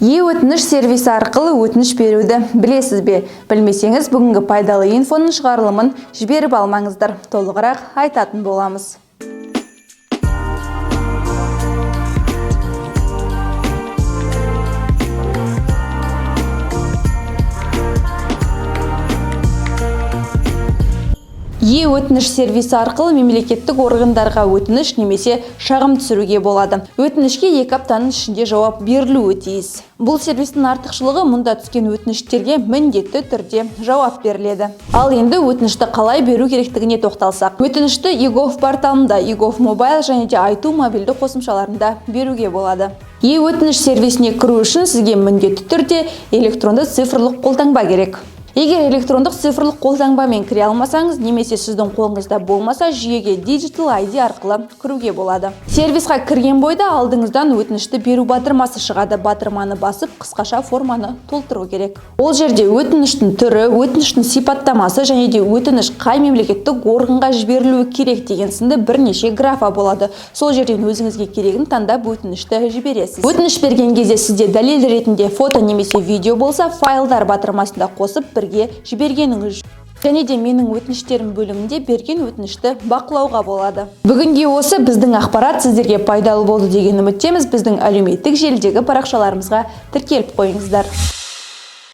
Е-өтініш сервисі арқылы өтініш беруді білесіз бе? Білмесеңіз, бүгінгі пайдалы инфоның шығарылымын жіберіп алмаңыздар. Толығырақ айтатын боламыз. Е-өтініш сервисі арқылы мемлекеттік органдарға өтініш немесе шағым түсіруге болады. Өтінішке 2 аптаның ішінде жауап берілуі тиіс. Бұл сервистің артықшылығы: мұнда түскен өтініштерге міндетті түрде жауап беріледі. Ал енді өтінішті қалай беру керектігіне тоқталсақ. Өтінішті eGov порталында, eGov Mobile және де Айту мобильді қосымшаларында беруге болады. Е-өтініш сервисіне кіру үшін сізге міндетті түрде электронды цифрлық қолтаңба керек. Егер электрондық цифрлық қолтаңбамен кіре алмасаңыз немесе сіздің қолыңызда болмаса, жүйеге Digital ID арқылы кіруге болады. Сервисқа кірген бойда алдыңыздан «Өтінішті беру» батырмасы шығады. Батырманы басып, қысқаша форманы толтыру керек. Ол жерде өтініштің түрі, өтініштің сипаттамасы және де өтініш қай мемлекеттік органға жіберілуі керек деген сынды бірнеше графа болады. Сол жерден өзіңізге керегін таңдап, өтінішті жібересіз. Өтініш берген кезде сізде дәлел ретінде фото немесе видео болса, «Файлдар» батырмасында қосып, бірге жібергеніңіз және де «Менің өтініштерім» бөлімінде берген өтінішті бақылауға болады. Бүгінге осы біздің ақпарат сіздерге пайдалы болды деген үміттеміз. Біздің әлеуметтік желідегі парақшаларымызға тіркеліп қойыңыздар.